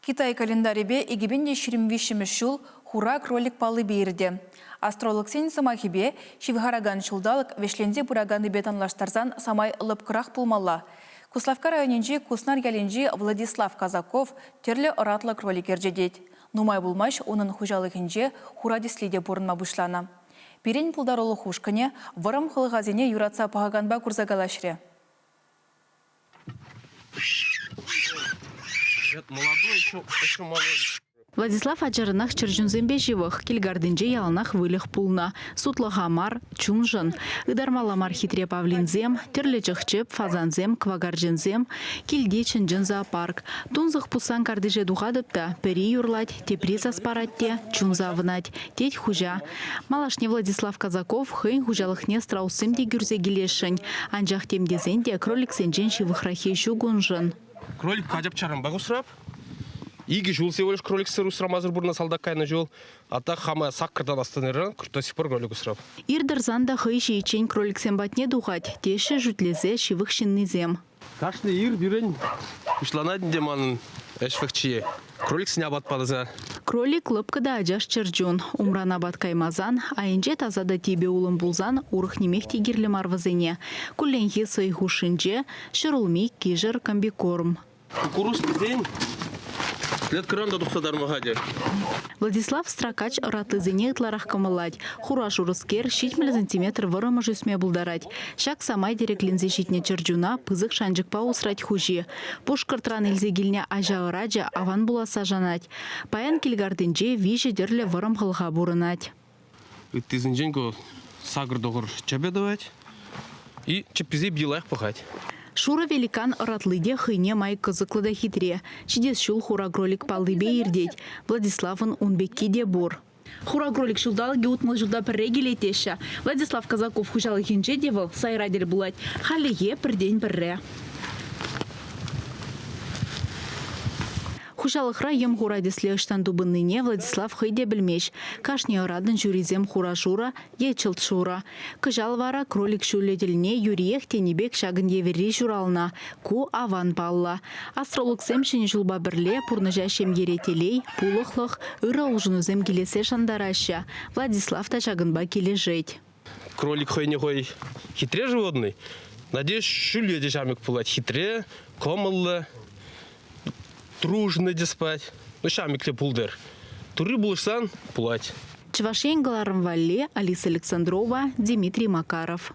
Китай календарӗпе 2023 ҫул хура кролик паллипе иртӗ. Астрологсен сӑмахӗпе, ҫывхаракан ҫулталӑк вӗҫленсе пыраканнипе танлаштарсан самай лӑпкӑрах пулмалла. Куславкка районӗнчи Куснар ялӗнчи Владислав Казаков тӗрлӗ ӑратлӑ кролик ӗрчетет. Нумай пулмасть унӑн хуҫалӑхӗнче хура тӗсли те пурӑнма пуҫланӑ. Пирӗн пултарулӑх ушкӑнӗ вӑрӑм хӑлхасене юратса пӑхаканпа курса калаҫрӗ. Молодой еще, еще молодой. Владислав ачаранах чӗрчунсемпе ҫывӑх, килкартинче яланах выльӑх пулнӑ. Сутлӑха мар, чуншӑн. Ытармалла мар хитре павлинсем, тӗрлӗ чӑх-чӗп, фазансем, кӑвакарчӑнсем, килти чӑн-чӑн зоопарк. Тунсӑх пуссан картише тухатӑп та пӗри юрлать, тепри сас парать те чун савӑнать, тет хуҫа. Малашне Владислав Казаков хӑйӗн хуҫалӑхне страуссем те кӳрсе килесшӗн. Анчах тем тесен те кроликсенчен ҫывӑхраххи ҫук уншӑн. Кролик качап-чаранпа усрап. Икӗ ҫул всего лишь кроликсӑр усрамасӑр пурӑннӑ салтак кайнӑ ҫул. А так хама саккӑртан астӑныран до сих пор кролик усрап. Ир тӑрсан та хӑй ҫийӗччен кроликсем патне тухать, теҫҫӗ шӳтлесе ҫывӑх ҫыннисем. Кашни ир пирӗн пуҫланать ӗнтӗ манӑн ӗҫ вӑхчи. Кроликсене апат парса. Кролик лӑпкӑ та ачаш чӗрчун. Умран апат каймасан, айӗнче таса та типӗ улӑм пулсан урӑх нимех те кирлӗ мар вӗсене. Кулленхи сӑй хушшинче ҫӗрулми, кишӗр, комбикорм. Куккурус тесен клеткӑран та тухса тарма хатӗр. Владислав Строкач ӑратлисене ытларах кӑмӑллать. Хура-шурӑскер 70 сантиметр вӑрӑмӑш ӳсме пултарать. Ҫак самай тӗрекленсе ҫитнӗ чӗрчуна пысӑк шанчӑкпа усрать хуҫи. Пушкӑртран илсе килнӗ аҫа ӑрачӗ аван пуласса шанать. Паян килкартинче виҫӗ тӗрлӗ вӑрӑм хӑлха пурӑнать. Ыттисенчен ку сакӑр-тӑхӑр чӗпӗ тӑвать и чӗпписем питӗ лайӑх пӑхать. Шурӑ великан ӑратли те хӑйне май кӑсӑклӑ та хитре. Ҫитес ҫул хура кролик паллипе иртет. Владиславӑн ун пекки те пур. Хура кролик ҫулталӑкӗ 60 ҫулта пӗрре килет теҫҫӗ. Владислав Казаков хуҫалӑхӗнче те вӑл сайра тӗл пулать. Хальлӗхе пӗртен-пӗрре. Хуҫалӑхра йӑм-хура тӗслӗ ӑҫтан тупӑннине Владислав хӑй те пӗлмест. Кашни ӑратӑн ҫурисем хура-шурӑ е чӑлт-шурӑ. Кӑҫал вара кролик ҫулӗ тӗлне юриех тенӗ пек ҫакӑн евӗрри ҫуралнӑ. Ку аван паллӑ. Астрологсем ҫӗнӗ ҫулпа пӗрле пурнӑҫа ҫемьере телей, пулӑхлӑх, ырӑ улшӑнусем килессе шантараҫҫӗ. Владислав та ҫакӑнпа килӗшет. Кролик хӑйне хӑй хитре животный. Надеюсь, ҫӳле те ҫамрӑк пулать. Хитре, кӑмӑллӑ, дружно те спать. Ну, ҫамрӑк те пултӑр. Турри пулӑшсан пулать. Чӑваш Ен кӑларӑм валли Алиса Александрова, Дмитрий Макаров.